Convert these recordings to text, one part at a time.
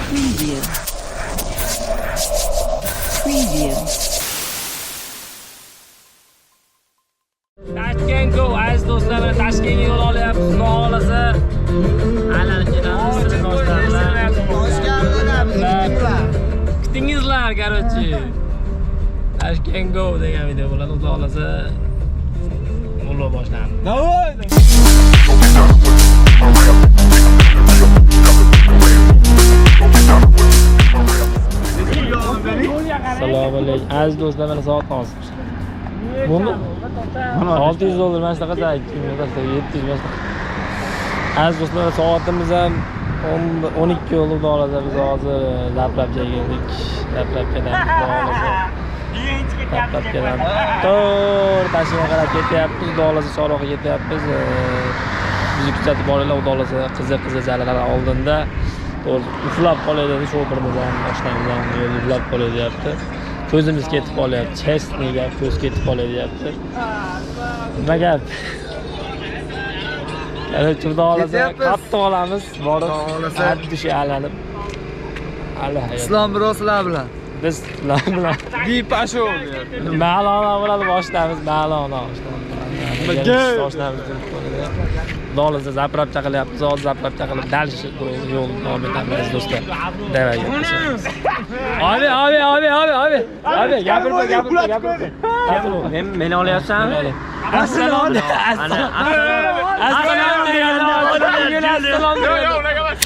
Preview. Preview. Tashkent Go aziz do'stlar, mana Toshkentga yo'l olyapmiz. Xudo xolasa aylanib ketamiz do'stlar bilan. Kutingizlar, короче. Tashkent Go degan video bo'ladi. Xudo xolasa yo'l boshlandi. Давай! Assalomu alaykum. Aziz do'stlar, mana soat hozir. Buni 600 dollar mana shunaqa, 700 mana shunaqa. Aziz do'stlar, soatimiz ham 12 bo'ldi, xudo xolasa biz hozir Laplabga keldik. Laplabgadan xudo xolasa Laplabgadan to'g'ri Toshkentga qarab ketyapmiz. Xudo xolasa Chorvoqqa ketyapmiz. Bizni kuzatib boringlar, xudo xolasa qiziq-qiziq jalalar oldinda. To'g'ri uxlab qolay dedi, shofirimiz ham, oshnamiz ham yo'lda uxlab qolay deyapti. Ko'zimiz ketib qolyapti, chestniy gap, ko'z ketib qolay deyapti. Nima gap? Yana xudo xolasa qattiq olamiz, borib haddishi aylanib. Islom biroslar bilan. Biz ular bilan. Dipashov. Ma'lona bo'ladi, boshlaymiz, ma'lona oshnamiz. Xudo xolasa zapravka qilyapmiz, hozir zapravka qilib dальше yo'l davom etamiz do'stlar. Davay gaplashamiz. Abi, abi, abi, abi, abi. Abi, gapirma, gapirma, gapirma. Meni olyapsanmi? Assalom. Assalom. Assalom deganda assalom. Yo'q, yo'q, unaqa emas.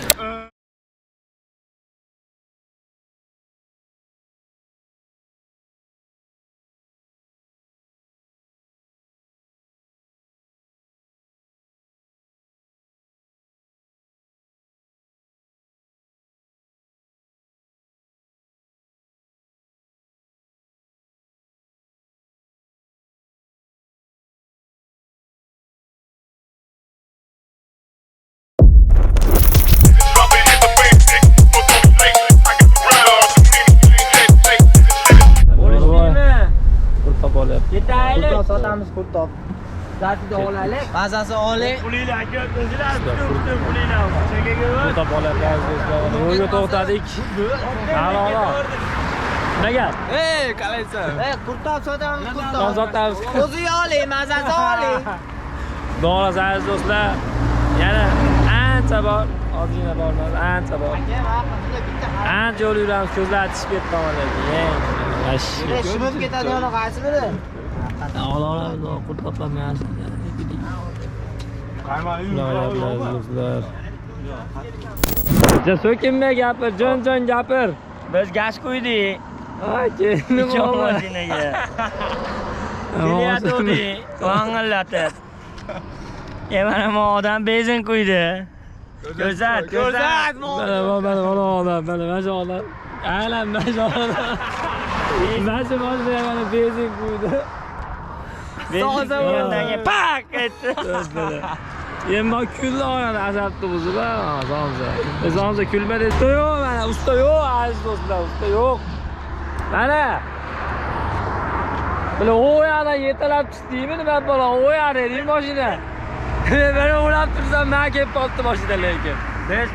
Ketaylik. Sotamiz qurtob. Zatida olaylik. Mazasi oliy. Pulinglar aka, o'zinglar kutib pulinglar. Qurtob olyapti aziz do'stlar. Yo'lga to'xtadik. Ma'lona. Nima gap? Ey, qalaysan? Ey, qurtob sotamiz, qurtob. Qurtob sotamiz. O'zi oliy, mazasi oliy. Xudo xolasa aziz do'stlar, yana ancha bor, ozgina bor, ancha bor. Ancha yo'l yuramiz, ko'zlar achishib ketdi lekin. Shimib ketadigan qaysi biri? Olamiz, qurtoblar do'stlar. So'kinma gapir, jon-jon gapir. Biz gaz qo'ydik. Ay, nima mashinaga. Kelyotgandik, vangillatib. Mana bu odam benzin quydi. Ko'rsat, ko'rsat. Mana, mana, mana odam, mana mana shu odam. Aylan mana shu odam. Mana shu mashinaga mana benzin quydi. Benzin quygandan keyin pak etdi. Endi kuldi oyadi asabni buzib, ha, somsa. Somsa kulma dedi. Yo'q, mana usta yo'q, aziz do'stlar, usta yo'q. Mana. Bular o yoqdan yetalab tushdingmi, nima balo, o yoqda eding mashina. Men o'ylab tursam, men kelib qoldi mashina lekin. Biz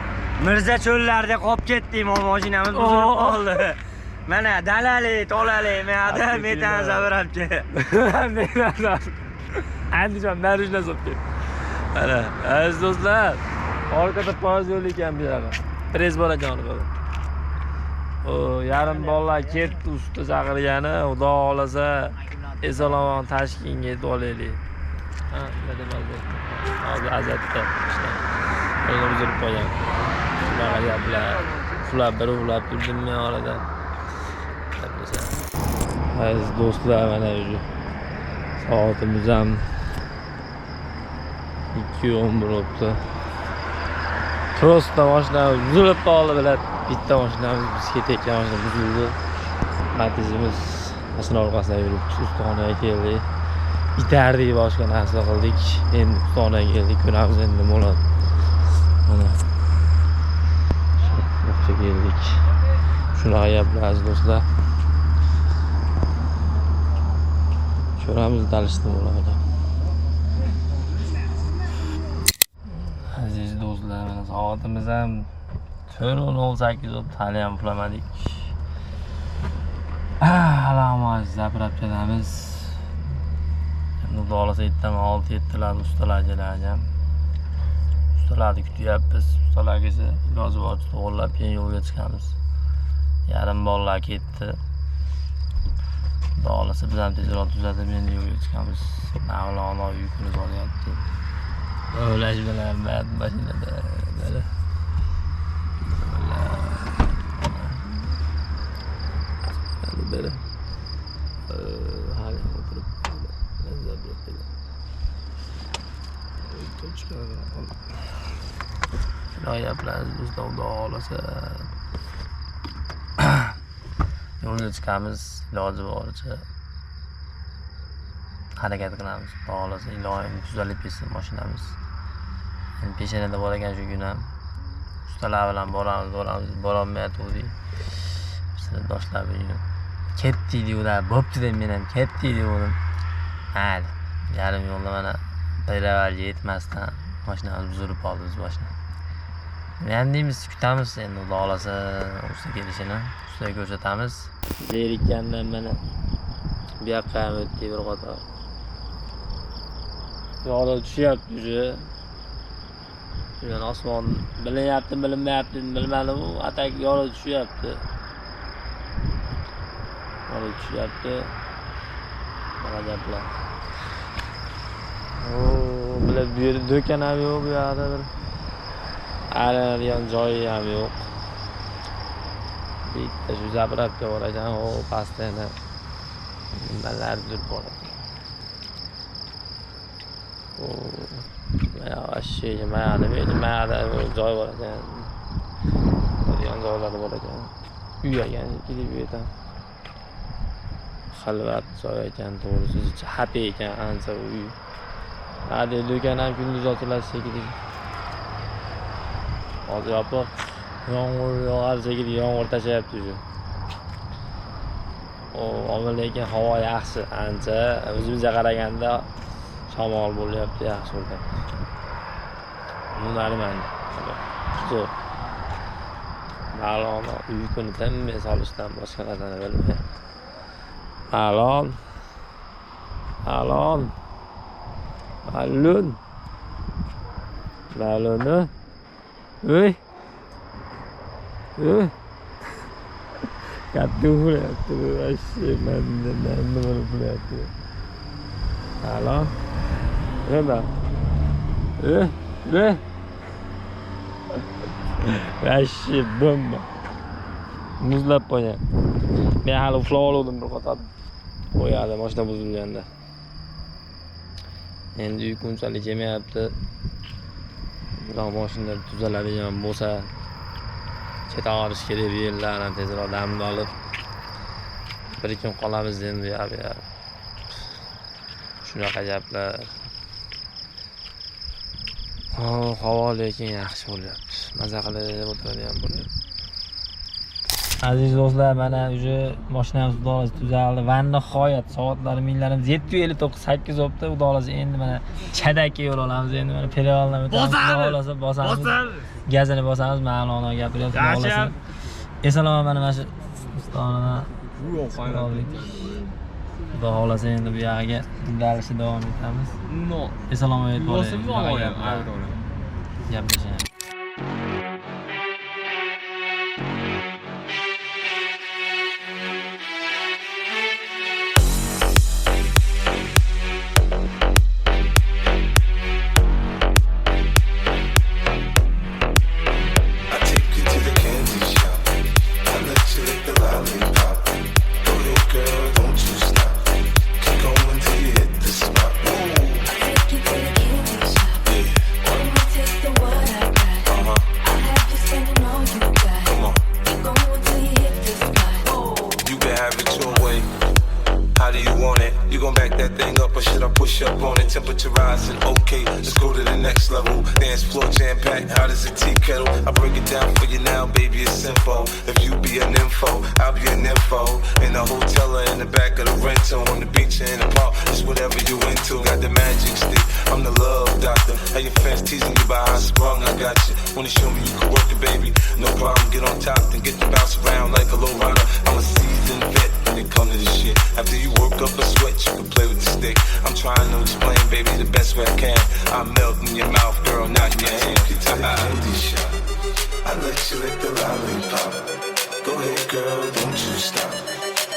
Mirza cho'llarda qolib ketdik, mashinamiz buzilib qoldi. Mana dalali, tolali, men metan zavrabga. Andijon narujna solib ketdi. Mana, aziz do'stlar, orqada poyezd yo'li ekan bu yog'i. Prez bor ekan orqada. O, yarim bolalar ketdi usta chaqirgani, xudo xolasa eson-omon Toshkentga yetib olaylik. Ha, nima demadi? Hozir azatda ishlar. Yo'lni uzilib qolgan. Shunaqa gaplar. Uxlab bir uxlab turdim men orada. Aziz do'stlar, mana soatimiz ham 2:11 bo'libdi. Prosta mashinamiz buzilib qoldi, bilan bitta mashinamiz biz ketayotgan mashina buzildi. Matizimiz mashina orqasidan yurib ustaxonaga keldik. Itardik, boshqa narsa qildik. Endi ustaxonaga keldik, ko'ramiz endi nima bo'ladi. Mana shu keldik. Shunaqa gaplar aziz do'stlar. Ko'ramiz dalishni bo'ladi. Aziz do'stlar, mana soatimiz ham 4:08 bo'libdi, hali ham uxlamadik. Hali заправка damiz. Endi xudo xohlasa ertaman 6-7larda ustalar keladi. Ustalarni kutyapmiz. Ustalar kelsa iloji boricha to'g'irlab keyin yo'lga chiqamiz. Yarim bolalar ketdi. Xudo xohlasa biz ham tezroq tuzatib endi yo'lga chiqamiz. Mavlono yukini solyapti. O'lash bilan band mashinada. Mana. Beri. Hali o'tirib заправка da. Точка. Gaplar do'stlar, xudo xohlasa yo'lga chiqamiz, iloji boricha harakat qilamiz. Xudo xohlasa iloyim tuzalib ketsin mashinamiz. Endi peshanada bor ekan shu kun ham. Ustalar bilan boramiz, boramiz, borolmayotgandik. Sinfdoshlar bilan ketdik deyular, bo'pti deb men ham ketdik degandim. Mayli, yarim yo'lda mana Payravalga yetmasdan mashinamiz buzilib qoldi biz boshina. Nima deymiz, kutamiz endi xudo xohlasa usta kelishini, ustaga ko'rsatamiz. Zerikkandan mana bu yoqqa ham o'tdik bir qator. Yo'lda tushyapti уже. Yani osmon bilinyapti, bilinmayapti, bilmadim, u atak yo'lda tushyapti. Yo'lda tushyapti. Mana gaplar. Bular bu yerda do'kon ham yo'q, bu yoqda bir aylanadigan joyi ham yo'q. Bitta shu заправка bor ekan, o pastda yana nimalardir bor ekan. O вообще mayada joy bor ekan. Degan joylari bor ekan. Uy ekan, kelib bu yerdan. Xilvat joy ekan, to'g'risi xapi ekan ancha uy. Hadi do'kon ham kunduz ochiladi shekilli. Hozir yopiq, yomg'ir yog'ar shekilli, yomg'ir tashlayapti shu. O, lekin havo yaxshi ancha. O'zimizga qaraganda shamol bo'lyapti, yaxshi bo'lyapti. Bunlarman. Zo'r. Ma'lum uyquni tinmay solishdan boshqa narsani bilmayman. Ma'lum. Ma'lum. Ma'lum. Ma'lumni. Uy. Uy. Katta uxlayapti bu вообще mandan nima uxlayapti. Ma'lum. Nima? Ne? Вообще bomba. Muzlab qo'ygan. Men hali uxlab oldim bir qator. Qo'yadi mashina buzilganda. Endi yuk unchalik kelmayapti. Biroq mashina tuzaladigan bo'lsa ketaverish kerak bu yerlardan tezroq damni olib. Bir kun qolamiz endi bu yoq. Shunaqa gaplar. Havo lekin yaxshi bo'lyapti. Maza qilib o'tiradigan bo'lyapti. Aziz do'stlar, mana уже mashinamiz xudo xohlasa tuzaldi va nihoyat soatlari minglarimiz 7:59 8 bo'libdi. Xudo xohlasa endi mana Chadakka yo'l olamiz. Endi mana Perivaldan o'tamiz. Xudo xohlasa bosamiz. Gazini bosamiz, Mavlono gapiryapti. Xudo xohlasa. Eson-omon mana shu ustona Xudo xohlasa endi bu yog'iga dalishni davom etamiz. Eson-omon yetib boraylik. Gaplashamiz. Take you to the candy shop. Yeah. Wanna taste the what I got. Push up on it, temperature rising. Okay, let's go to the next level. Dance floor jam packed, hot as a tea kettle. I break it down for you now, baby, it's simple. If you be an info, I'll be an info. In the hotel or in the back of the rental, on the beach or in the park, it's whatever you into. Got the magic stick, I'm the love doctor. How your fans teasing you about how I sprung, I got you. Wanna show me you can work it, baby? No problem, get on top, then get to bounce around like a low rider. I'm a seasoned vet when it come to this shit. After you work up a sweat, you can play with the stick. I'm trying to explain, baby, the best way I can. I melt in your mouth, girl, not in your hand. Take you to the candy shop. I let you lick the lollipop. Go ahead, girl, don't you stop.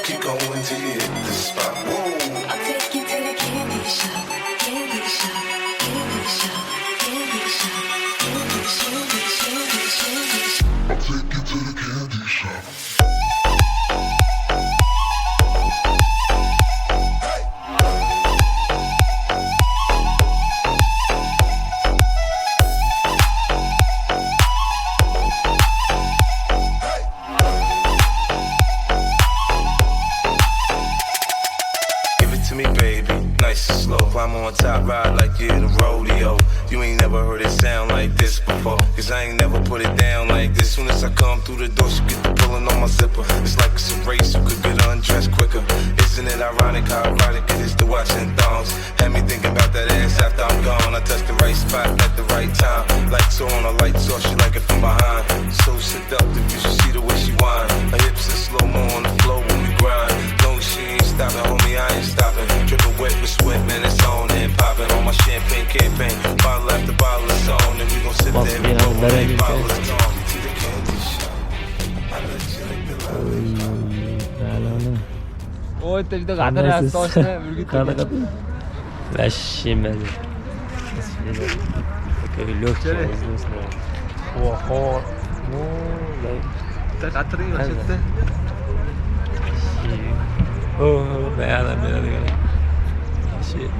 Keep going till you hit the spot. Whoa. I'll take you to the candy shop, candy shop, candy shop, candy shop, candy shop, candy shop, candy shop. I'll take you to the candy shop. Give it to me, baby, nice and slow. Climb on top, ride like you're in a rodeo. You ain't never heard it sound like this before. Cause I ain't never put it down like this. Soon as I come through the door, she get to pulling on my zipper. It's like it's a race, you could get undressed quicker. Isn't it ironic how erotic it is to watch in thongs? Had me thinking about that ass after I'm gone. I touch the right spot at the right time. Lights on or lights off, she like it from behind. So seductive, you should see the way she whine. Her hips in slow-mo on the floor when we grind. Long as she ain't stopping, homie, I ain't stopping. Dripping wet with sweat, man, it's on and popping. On my champagne campaign, bottle after bottle is on. And we gon' sit there and go when they bottle is gone. To the candy shop. I let you lick the lollipop. Oy, bitta qadr toshni Qanaqa? Вообще maza. Такой легкий воздушный. Oho. Ну, да. Bitta qatiring mana shu yerda. Oh, beradi, beradi. Shit.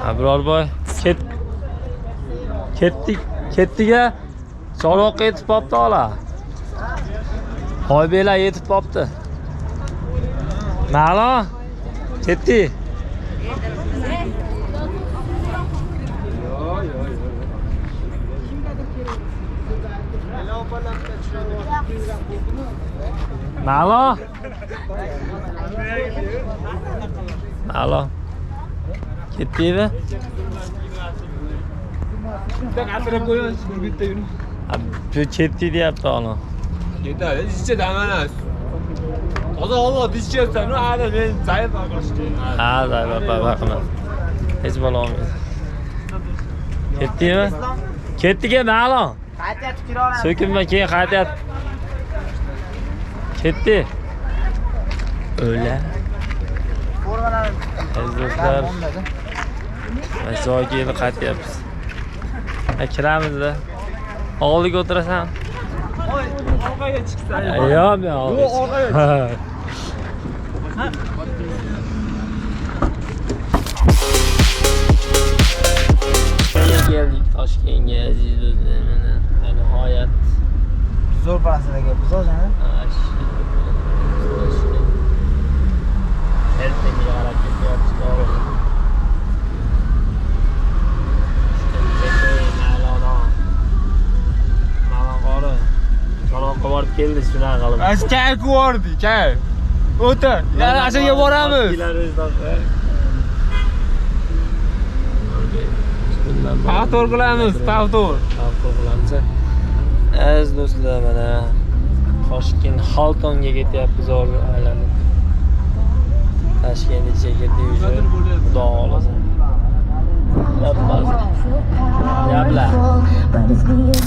Abrorboy, ketdik, ketdik-a. Chorvoqqa yetib qopti ola. Hoybeklar yetib qopti. Ma'lum? Ketdik. Ma'lum? Ma'lum. Ketdikmi? Bitta qatirib qo'yamiz, bitta yurib. Shu ketdik deyapti ona. Ketadi, ichida mana. Toza havo ichyapsan, u hali men zaif boshqa. Ha, zaif qilma. Hech bo'la olmaydi. Ketdikmi? Ketdik-a, ma'lum. Qaytyapti, kira olamiz. So'kinma, keyin qaytyapti. Ketdi. O'la. Aziz do'stlar, mana joyga kelib qaytyapmiz. Kiramiz-da. Oldiga o'tirasan. Orqaga chiqsan. Yo'q, men oldiga. Yo'q, orqaga. Keldik Toshkentga, aziz do'stlar, mana nihoyat. Zo'r parasidaga biz o'zini. Ertaga qarab ketyapmiz, to'g'ri. Ma'lon qori. Chorvoqqa borib keldik shunaqa qilib. Biz kayf ko'rdik, kayf. O'tir. Yana ashaga boramiz. Tavtor qilamiz, tavtor. Tavtor qilamiz. Aziz do'stlar, mana Toshkent Xaltonga ketyapmiz hozir aylanib. Toshkent ichiga kirdik уже. Xudo xohlasa. Gaplar.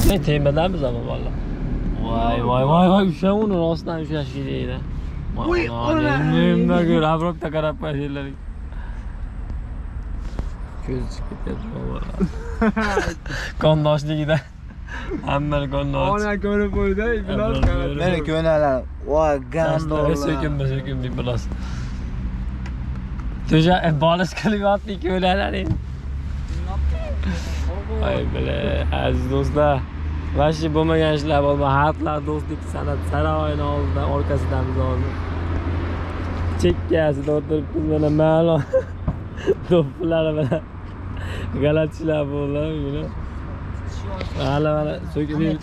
Men temadamiz ama valla. Voy voy voy voy, usha uni rostdan ushlash kerak edi. Voy, nima ko'r, Abrobda qarab qo'yinglar. Ko'z chiqib ketyapti bobor. Kondoshligida hammani kondosh. Ona ko'rib qo'ydi, bilos qarab. Meni ko'nalar. Voy, gandorlar. So'kinma, so'kinma, bilos. To'sha bolish qilib yotdi ko'nalaring. Voy bile, aziz do'stlar. Vashi bo'lmagan ishlar bo'lma. Xalqlar do'stlik san'at saroyini oldidan orqasidan biz hozir. Chekkasida o'tiribmiz mana ma'lum do'ppilari bilan g'alati ishlar bo'ldi. Hali mana so'kinib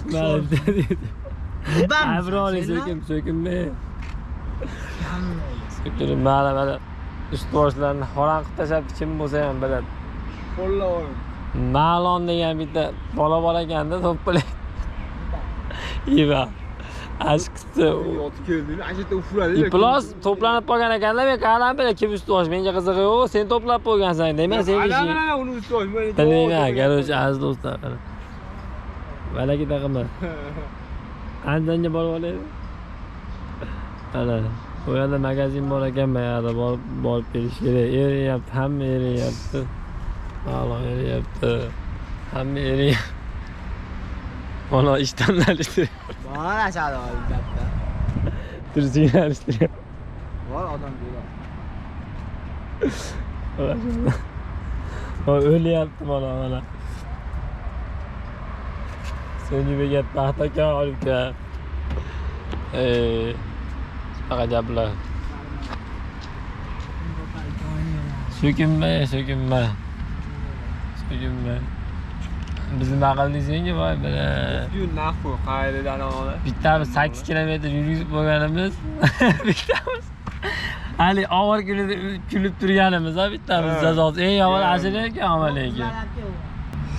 Abroli so'kinma. So'kinib mana mana ust boshlarni xoran qilib tashlabdi, kim bo'lsa ham biladi. Ma'lon degan bitta bola bor ekanda to'ppilik. Iva. Ashqisi Yotib keldi. Ana yerda ufuradi. Iflos to'planib qolgan ekanda, men qaram bilan kim ust bosh, menga qizig'i yo'q, sen to'plab qo'ygansan deyman, sen Ana ishing. mana uni ust bosh. Bilmayman, короче, aziz do'stlar. Valaki taqima. Andijonga borib olaylik. Mana bu yerda magazin bor ekan, bu yerda borib kelish kerak. Eriyapti, hamma eriyapti. Ma'lum eriyapti. Hamma eriyapti. Mana ishtonlar ishtiryapti. Bor ashadi katta. Tursinlar ishtiryapti. Bor odam deydi. O'lyapti mana mana. So'ngi paxtakor uka. Shunaqa gaplar. So'kinma, so'kinma. So'kinma. Biz nima qildik senga voy bila. Yur nahfu qayerdan oladi? Bittamiz 8 kilometr yurgizib bo'lganimiz. Bittamiz. Hali og'ir kunida kulib turganimiz ha bittamiz jazosi. Eng yomon ashula ekan, ammo lekin.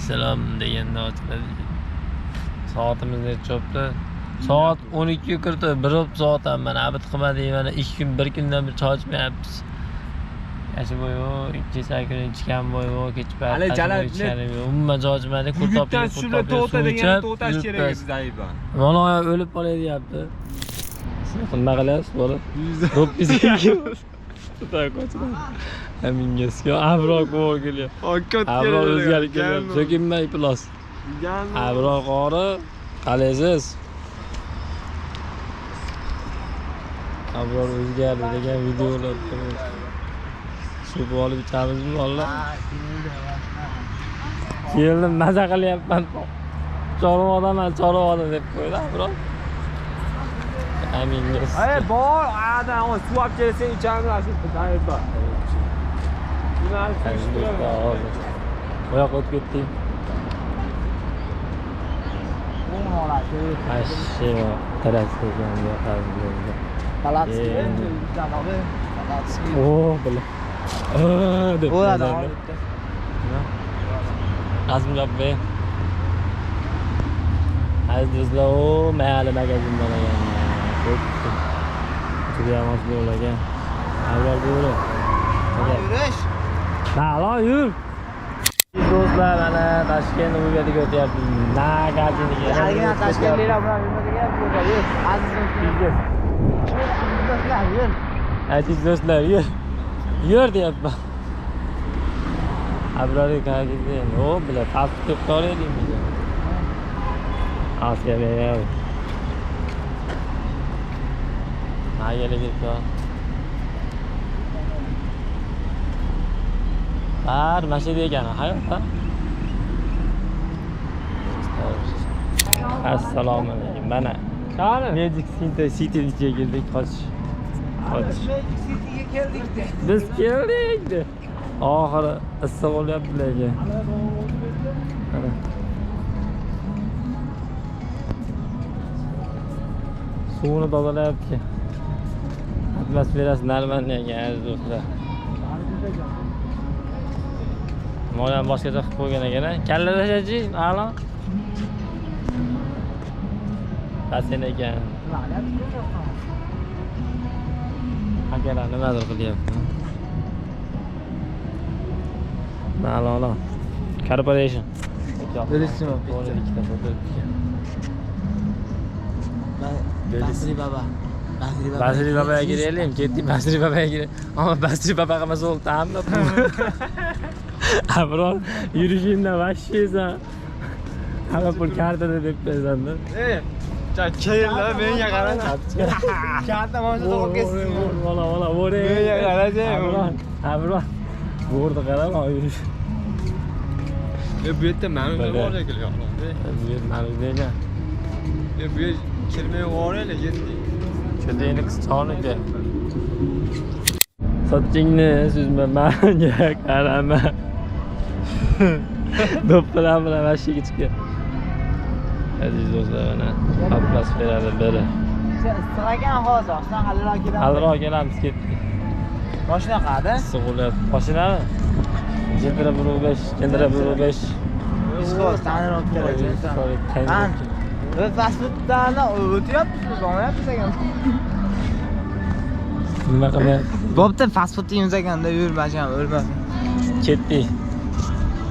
Salom deganda ochiladi. Soatimiz necha bo'libdi? Soat 12:44, bir soat ham mana abid qilmadik, mana 2 kun, bir kundan bir choy ichmayapmiz. Yashi bo'yi, kecha kuni ichgan bo'yi, kech payt. Hali jalab umuman choy ichmadik, Burgutdan tushib to'xta degan to'xtash kerak edi zaiba. Mana o'lib qolay deyapti. Siz nima qilyapsiz bola? Do'ppizga Xudo qochdi. Aminga Abror qo'y kelyapti. Abror o'zgarib kelyapti. So'kinmay iflos. Abror qori, qalaysiz? Abror o'zgardi degan videolar. Suv olib ichamizmi bolalar? Keldim, maza qilyapman. Chorvodaman, chorvoda deb qo'ydi Abror. Aminga. Ey bor, adam suv olib kelsang ichamiz shu zaiba. Bu yoqqa o'tib ketdik. Ashshi tarafga bu yoqqa. Palatskiy. O, bila. Deb. Bo'ladi. Azim Rabbi. Aziz do'stlar, o mayli magazin bor ekan. Ko'p. Juda ham oz bo'lgan. Avval bo'ri. Yurish. Ma'lum yur. Do'stlar, mana Toshkent uyatiga o'tyapmiz. Magaziniga. Haligi Toshkentliklar bilan yurmadigan bu yur. Aziz do'stlar. Do'stlar, yur. Aziz do'stlar, yur. Yur deyapman. Abrorga qayerga? O, bila, pastga deb qo'yaylik. Osiyo beraylik. Mayli deb. Bar mana shu yerda ekan, hayotda. Assalomu alaykum. Mana Magic City ichiga kirdik, qoch. Qoch. Magic Cityga keldik. Biz keldik. Oxiri issiq bo'lyapti lekin. Mana. Suvni tozalayapti. Atmosferasi normal ekan, aziz do'stlar. Moyam boshqacha qilib qo'ygan ekan. Kalladashachi, a'lo. Basen ekan. Akalar nimadir qilyapti. Ma'lum. Corporation. Bellissimo. Basri baba. Basri babaga kiraylik, ketdik Basri babaga kiraylik. Ammo Basri baba qilmasa bo'ldi, hamma pul. Abror yurishingdan vashshiysan. Hamma pul kartada deb qo'ysan-da. Ey, kelinglar menga qarang. Karta mana shu to'g'ri ketsin. Vola, vola, vola. Menga qarang. Abror, Abror. Bo'rdi qarab, yurish. Bu yerda ma'lum bor ekan. Bu yer ma'lum ekan. Bu yer kirmay boraylik, yetdik. Cho'ntagini qisqoniki. Sochingni suzma manga qarama. Do'ppilar bilan mashinga chiqgan. Aziz do'stlar, mana atmosferani biri. Issiq ekan hozir, oston haliroq kelamiz. Haliroq kelamiz, ketdik. Mashina qada? Issiq bo'lyapti. Mashinami? Gentra 1.5, Gentra 1.5. Issiq, taniroq keladi. Biz fast fooddan o'tyapmiz, olmayapmiz ekan. Nima qilyapsiz? Bo'pti, fast food yeymiz ekanda, yurmasin, o'lmasin. Ketdik.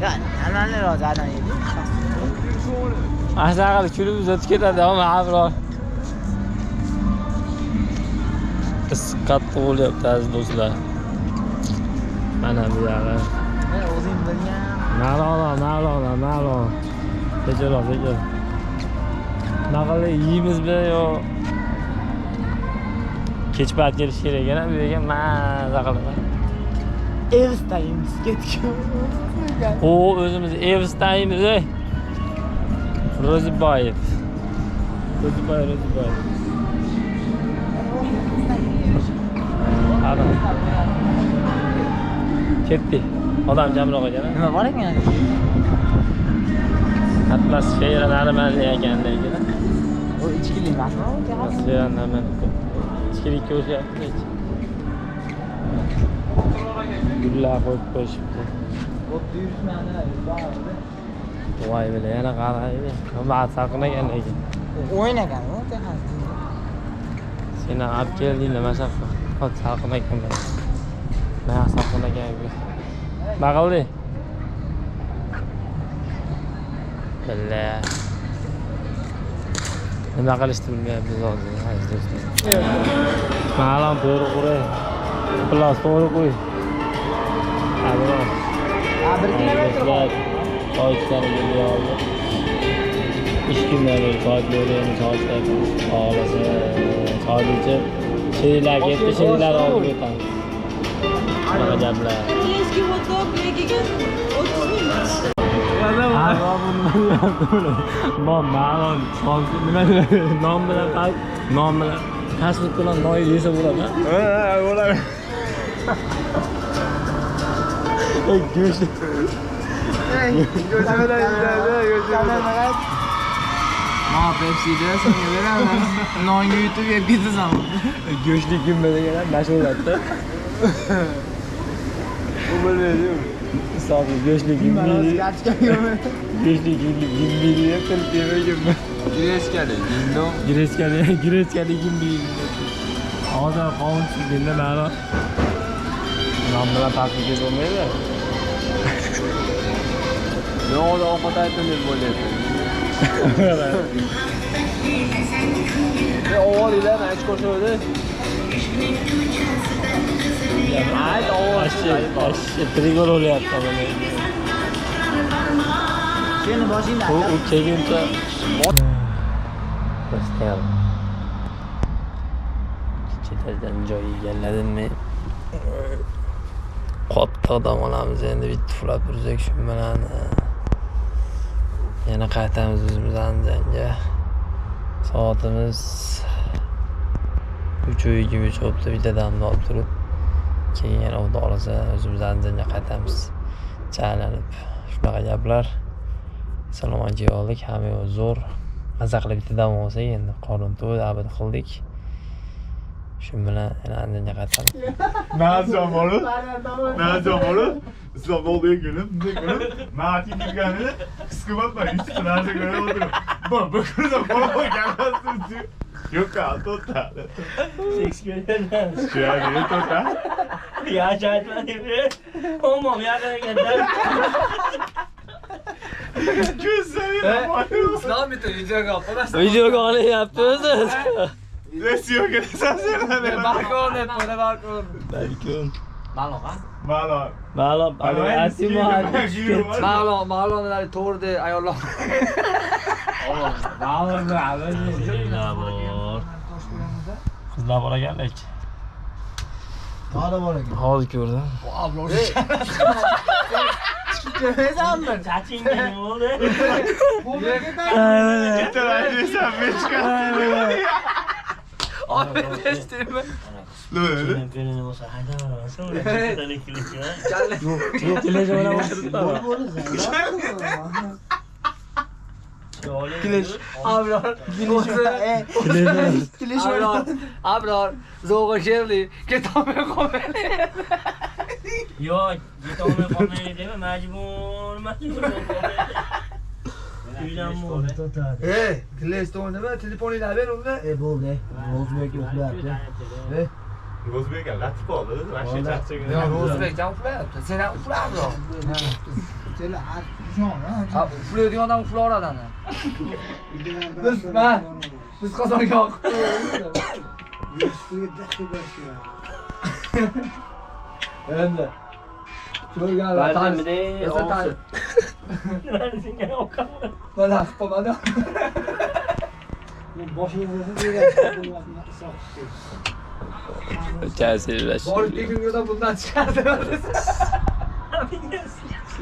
Ya, nimani rozi adam yeydi? Ana shunaqa qilib kulib o'tib ketadi, ammo abror. Issiq qattiq bo'lyapti aziz do'stlar. Mana bu yog'i. Men o'zing bilgan. Ma'lum, ma'lum, ma'lum. Sekinroq, sekin. Nima qilib yeymizmi yo kech payt kelish kerak ekan, bu yerga maza qilib. Evsda yeymiz, ketdik. O, o'zimiz Evsda yeymiz, ey. Ro'ziboyev. Ro'ziboyev, Ro'ziboyev. Hadi. Ketdik. Odam kamroq ekan. Nima bor ekan? Atmosfera normal ekan lekin. U ichkilik emasmi? Atmosfera normal. Ichkilikka o'xshayapti. Gullar qo'yib qo'yishibdi. Bo'pti, yurishmani. Voy bila, yana qaraydi. Nima salqin ekan lekin. O'yin ekan u, Texas. Seni olib kelding nima shaqqa? Hozir salqin ekan. Mana salqin ekan. Nima qilding? Billa. Nima qilishni bilmayapmiz hozir, aziz do'stlar. Ma'lum to'g'ri quray. Plos to'g'ri qo'y. Abror. Ha, 1 kilometr bor. Choy ichgani keldi. 3 kundan beri choy ichmaymiz, choy ichmaymiz. Xohlasa choy ichib, sheriklar ketdi, sheriklar olib ketamiz. Shunaqa gaplar. Королевский hot-dog yegan 30 ming. Non, ma'lum, nima non bilan non bilan fast food bilan non yesa bo'ladi. Ha, bo'ladi. Go'sht. Go'sht bilan yeyiladi, go'sht bilan. Ma Pepsi'da senga beraman. Nonga yutib yeb ketasan. Go'shtli gumba degan ham mashhur-da. Bu bilmaydi. Hisobli go'shtli gumba. Go'shtli gumba deb tilib yemaganman. Grechkali, gindo. Grechkali, grechkali gumba. Hozir qovun tushganda ma'lum. Non bilan tatlı yeb bo'lmaydi. Men hozir ovqat aytdim deb bo'lyapti. Men ovoringlar, men ich qo'shuvdi. Ayt, ovoz. Ashi, trigger bo'lyapti mana. Seni boshingda. U kelguncha Hostel. Chetdan joy egalladimmi? Qattiq dam olamiz endi, bitta uxlab tursak shu bilan yana qaytamiz o'zimiz Andijonga. Soatimiz 3:23 bo'libdi, bitta damni olib turib, keyin yana Xudo xohlasa o'zimiz Andijonga qaytamiz. Chaylanib. Shunaqa gaplar. Salomon kelib oldik, hamma yo'q zo'r. Maza qilib bitta dam olsak endi qorin to'ydi, abad qildik. Shu bilan yana Andijonga qaytamiz. Nazon bo'lib, Nazon bo'lib, Islom oldiga kelib, bunday ko'rib, Mati kirganini his qilmabman, hech narsa ko'rib o'tirib. Bu ko'rsam qo'lga gapirsin. Yo'q, to'xta. Shekspirdan. Tushunadi, to'xta. Ya aytmadim. Omom yaqin ekan. Ko'zlarim. Islom bitta videoga olib qo'ymasdan. Videoga olyapti o'zi. Yo'q, sen. Balkon deb qo'ydi, balkon. Balkon. Ma'lum, ha? Ma'lum. Ma'lum, Asimo. Ma'lum, ma'lum to'g'ri ayollar. Ma'lum, qizlar bor ekan lekin. Hali bor ekan. Hozir ko'rdim. Kelmaysanmi? Chachingga nima bo'ldi? Ketaraysan, bechkasi. Olib Nima? Kelin bo'lsa haydaverasan. Yo'q, kelish bilan Kilish. Abror. Kilish. Abror. Abror. Zo'g'a sherli. Ketolmay qolmayli. Yo'q, ketolmay qolmayli dema, majbur, majbur. Uydan bo'ldi. Ey, Kilish nima? Telefoningni ber unga. E bo'ldi. Ro'zbek uxlayapti. Ro'zbek latib oldi, vashshe chaqchagan. Yo'q, Ro'zbek ham uxlayapti. Sen ham uxla, Abror. Ha, uxlaydigan odam uxlayveradi ana. Biz ma, biz qozonga oqib. Endi. Ko'rganlar Ba'zan O'zi tan. Senga o'qaman. Mana qilib Borib kelgungizdan bundan chiqardi.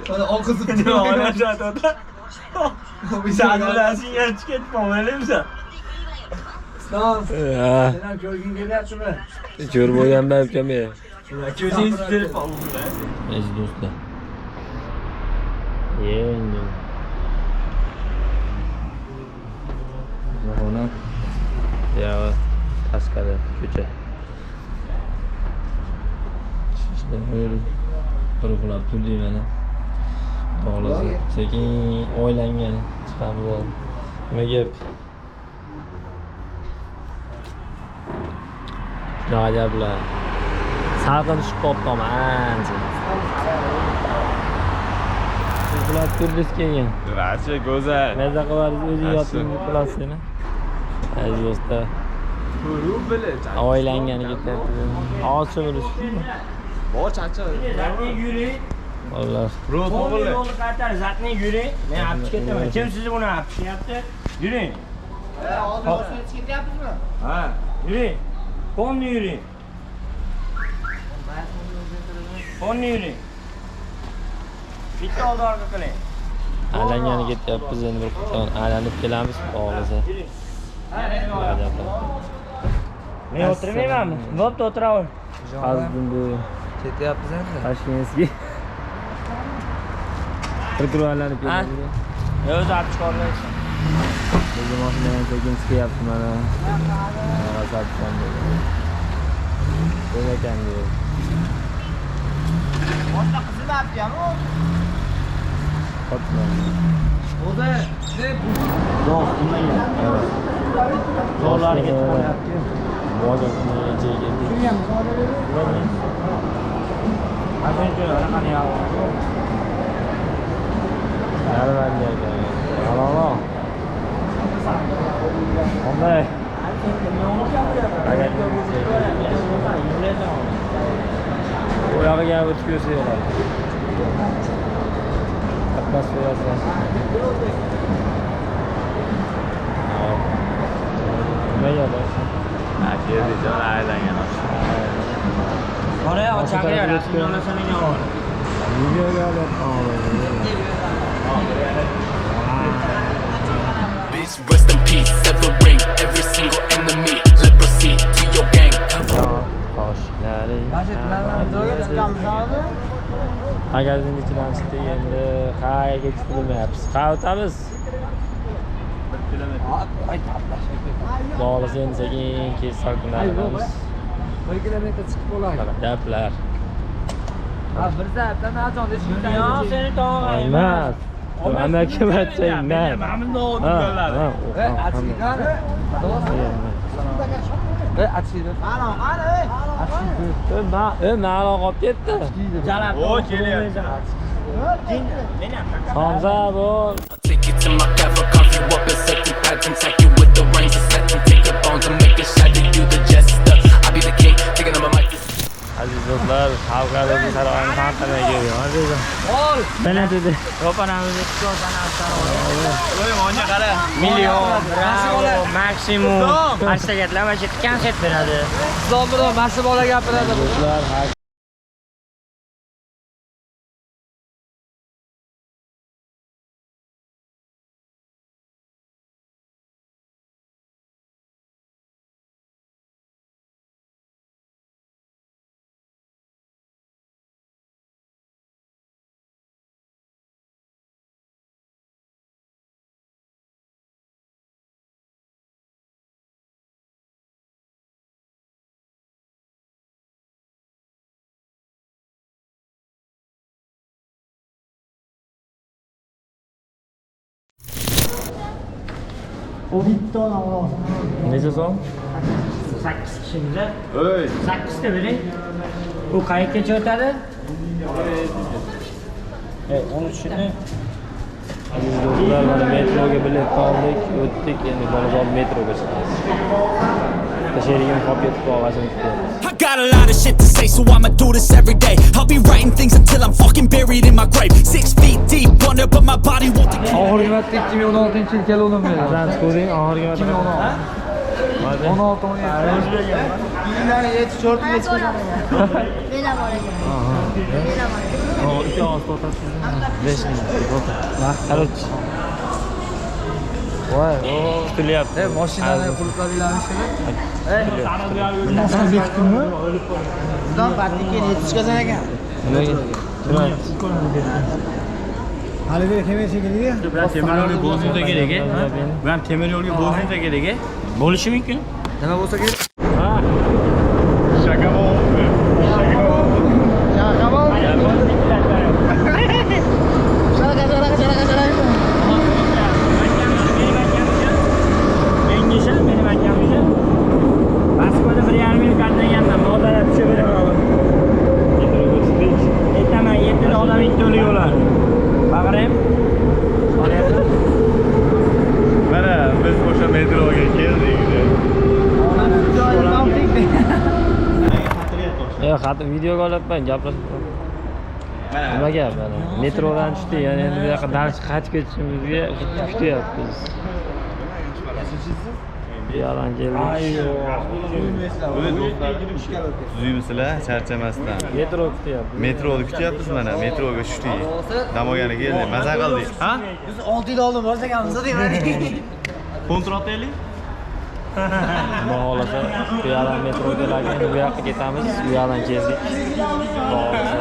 Mana oqizib Islom, sen ham ko'rging kelyaptimi? Ko'rib bo'lganman ukam. Ko'zingiz tuzilib Aziz do'stlar. Endi. Mana buyog'i tashqari ko'cha. Bir uxlab turdik mana. Xohlasa sekin o'ylangan chiqamiz. Nima gap? Shunaqa gaplar. Salqin tushib qolibdi ancha. Uxlab turdik keyin. Vashshe go'zal. Maza qilib o'zing yotding qilasizmi? Aziz do'stlar, Ko'rib bilish. oylangani ketyapti. Hozir cho'milish. Bor chacha. Zatni yuring. Bolalar. Ro'z o'g'li. Yo'lni qaytar, zatni yuring. Men olib chiqib ketaman. Kim sizni buni olib chiqyapti? Yuring. Hozir ketyapmizmi? Ha, yuring. Qonni yuring. Qonni yuring. Bitta oldi orqa qiling. Aylangani ketyapmiz endi bir qator aylanib kelamiz, xohlasa. Men o'tirmaymanmi? Bo'pti, o'tiraver. Hozir bu Ketyapmiz endi. Toshkentga bir tur aylanib kelamiz. O'zi olib chiqolmaysan. Bizni mashinadan sekin chiqyapti mana. G'azabdan dedi. Nima ekan dedi. Boshqa qizilyapti-ku. Qotma. O'zi, ne bu? Zo'r, nimaga? Zo'rlarga ketib qolyapti. Bozor joyga keldik. Nima ekan? Alo. Qanday? U yog'iga ham o'tib ko'rsak bo'ladi. Atmosferasi. Nimaga boshqa? Ha, keldik, jon aylangan. Oraya chaqiryapti. Videoga olyapman. Bitch, rest in peace, severing every single enemy. Leprosy to your gang. Toshlari. Magazinni ichidan chiqdik endi qayerga ketishni bilmayapmiz. Qayerga o'tamiz? 1 kilometr. Xohlasa endi sekin kech salqinlanamiz. 1 kilometr chiqib qolaylik. Gaplar. Ha, bir soatdan azon Dunyo seni tog'ang Emas. Amaki bachang man. Mana bunday dugonlar. Ey, achchiqdan. Ey, achchiqdan. Ana, ana, ey. Ö, ma'no qolib ketdi. Jalab. O, kelyapti. Somsa bu. Take you to my cover, carve you up in certain patterns, tack you with the rings of satin, take your bones and make it shatter. You the jester, I be the king, taking on my mic. Aziz do'stlar, xalqlarimiz saroyini tantanaga kelgan. Ol. Mana dedi. Ro'panamizni Voy, monga qara. Million, bravo, maksimum. Hashtaglar mana shu yerda konsert beradi. Islom bilan mashhur bola gapiradi. Do'stlar, O bitta odam olsin. Necha so'm? 8 kishimiz. Ey, 8 ta bering. U qayergacha o'tadi? 13-ni. Aziz do'stlar, mana metroga bilet oldik, o'tdik, endi bolajon metroga chiqamiz. Bitta sherigim qolib ketib qolganini kutyapmiz. I got a lot of shit to say, so I'ma do this every day. I'll be writing things until I'm fucking buried in my grave. 6 feet deep under, but my body won't decay. Oxirgi marta 2016-yil keluvdim men. Qachon chiqding oxirgi marta? 2016. 16 17. Men ham olaman. Men ham olaman. O, 2 og'iz to'xtatasiz. 5 minut. Короче. Voy, o, kutilyapti. Mashinani qulflaringlarni. Nimaga? Nima? Hali beri kelmay shekilli. Temir yo'lga bo'lsa kerak, Bu ham temir yo'lga bo'lsa kerak. Bo'lishi mumkin. Nima bo'lsa kerak? Ha. Shaka bo'ldi. Shaka bo'ldi. Menga benim akam o'sha. Moskvada 1,5 yil qatnaganman. Mozorga tushib beraman. Metroga chiqdik. Aytaman, 7 ta odam bitta o'lik o'lar. Baqiraymi? Olyapti. Mana biz o'sha metroga keldik. Yo'q, xat videoga olyapman, gaplashib. Nima gap mana? Metrodan tushdik, ya'ni endi bu yoqqa dars qaytib ketishimizga kutyapmiz. Bu yoqdan keldik. Tuzuymisizlar, charchamasdan. Metro kutyapmiz. Metroni kutyapmiz mana, metroga tushdik. Dam olgani keldik, maza qildik. Ha? Biz 6 yil oldin borsak ham deyman. Kontrat aylik? Xudo xohlasa, bu yoqdan metro kelarkan, endi bu yoqqa ketamiz, bu yoqdan keldik. Xudo xohlasa.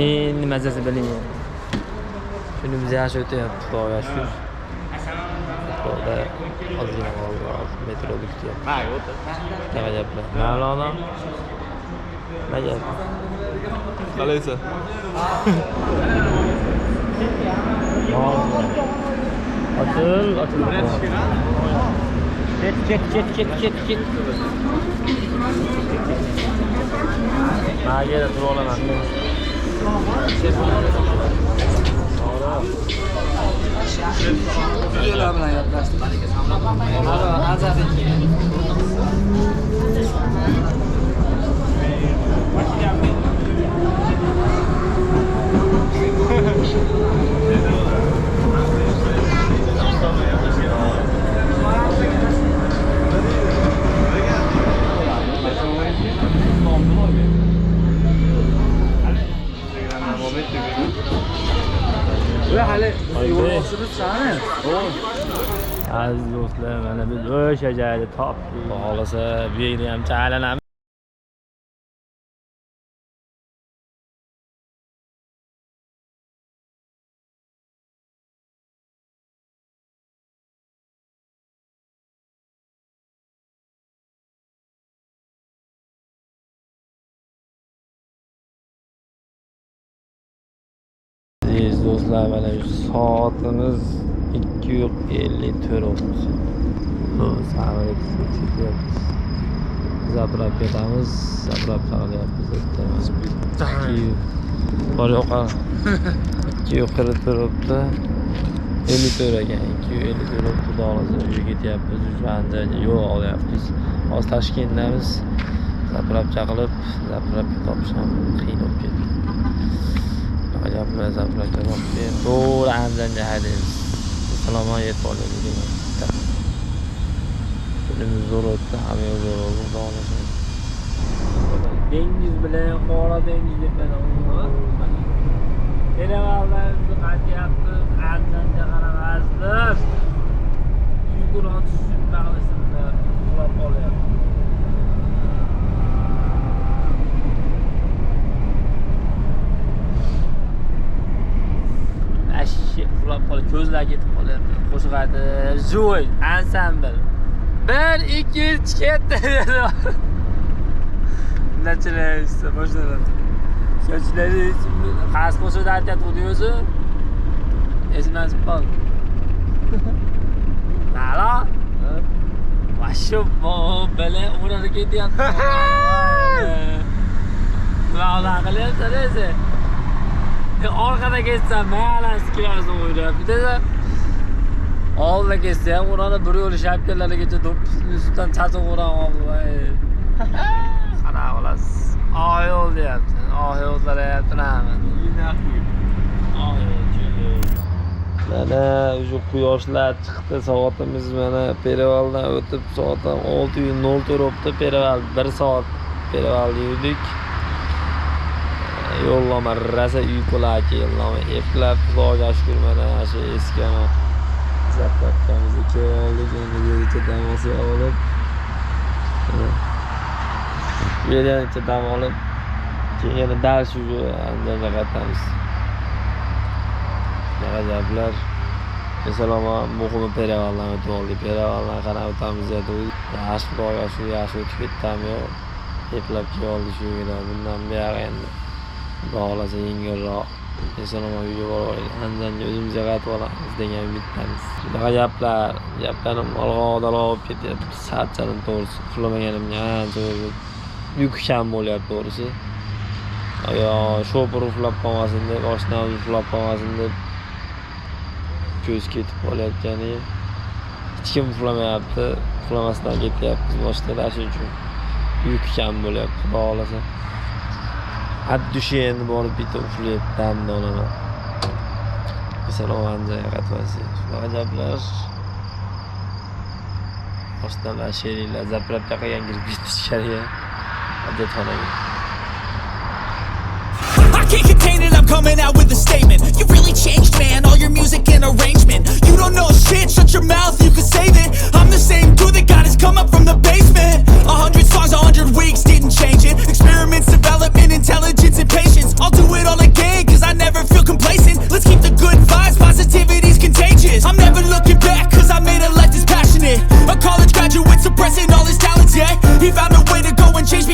Endi mazasi bilingan. Kunimiz yaxshi o'tyapti, Xudoga shukr. Metroda ozgina qoldi, hozir metroda kutyapmiz. Nima gaplar? Mavlono? Nima gap? Qalaysan? Ochil, ochil. Ket, ket, ket, ket, ket, ket. Mana yerda turib olaman. Videolar bilan gaplashdim. Aziz do'stlar, mana biz o'sha joyda topdik. Xudo xohlasa, bu yerda ham aylanamiz. Aziz do'stlar, mana shu soatimiz 2:54 olmuş. Saat ketyapmiz. Zaprab ketamiz, zaprab qilyapmiz. Bor yo'q. 2:44 bo'libdi. 54 ekan, 2:54 bo'libdi. Xudo xohlasa uyga ketyapmiz, Andijonga yo'l olyapmiz. Hozir Toshkentdamiz. Zaprab chaqilib, zaprabga topish ham qiyin bo'lib ketdi. Gaplar zaprabga topib, to'g'ri Andijonga haydaymiz. Salomon yetib oldik degan. Kunimiz zo'r o'tdi, hamma yo'l zo'r bo'ldi, Xudo xohlasa. Dengiz bilan Qora dengiz deb mana. Televaldan qaytyapmiz, Andijonga qaramasdan. Uyqudan tushib bag'lisimda uxlab qolyapti. Ashshi uxlab qolib, ko'zlar ketib qolyapti. Qo'shiq aytib, "Joy ansambl. 1 2 3 ketdi." Начинается, boshlanadi. Sochlari qaysi qo'shiqni aytyapti o'zi? Esimdan chiqib qoldi. Dala. Shu bala o'rada ketyapti. Nima qilyapsan esa? Orqada ketsam, mayalasi kelarsin o'ylayapti desa. Oldida ketsa ham o'rani bir yo'li shapkalargacha do'ppisini ustidan chaqib uraman. Qanaqa qilasiz? Oq yo'l deyapti. Oq yo'l so'rayapti nima? Oq yo'l. Mana o'sha quyoshlar chiqdi, soatimiz mana Perevaldan o'tib soat 6:04 bo'libdi. Pereval 1 soat Pereval yurdik. Yo'llama rosa uyqular keldi. Eplab Xudoga shukr mana shu eski zapravkamizga kelib oldik. Endi bu yergacha dam olib, bu yergacha dam olib, keyin yana dars уже Andijonga qaytamiz. G'azablar. Masalan, muhimi Perevaldan o'tib oldik. Perevaldan qarab o'tamiz dedi. Yaxshi, Xudoga shukr, yaxshi o'tib ketdimi yo'q. Eplab kelib oldik shu yerga. Bundan buyog'i endi Xudo xohlasa yengilroq. Eson omon uyga borib olaylik. Andijonga o'zimizga qaytib olamiz degan umiddamiz. Shunaqa gaplar, gaplarim olg'a-olg'a bo'lib ketyapti. Charchadim to'g'risi. Uxlamaganimga ancha bo'ldi. Uyqu kam bo'lyapti to'g'risi. Yo, shopir uxlab qolmasin deb, oshnamiz uxlab qolmasin deb ko'z ketib qolayotgani. Hech kim uxlamayapti. Uxlamasdan ketyapmiz boshda, shuning uchun uyqu kam bo'lyapti, Xudo xohlasa. Ad dushi endi borib bitta uxlayib damni olaman. Eson omon joyga qaytib olsak. Shunaqa gaplar. Oshnamlar, sheriklar zapravka qilgan kirib ketdi ichkariga. Hojatxonaga. I can't contain it, I'm coming out with a statement. You really changed, man, all your music and arrangement. You don't know shit, shut your mouth, you can save it. I'm the same dude that got his come up from the basement. 100 songs, 100 weeks, didn't change it. Experiments, development, intelligence, and patience. I'll do it all again, cause I never feel complacent. Let's keep the good vibes, positivity's contagious. I'm never looking back, cause I made a life that's passionate. A college graduate suppressing all his talents, yeah. He found a way to go and change.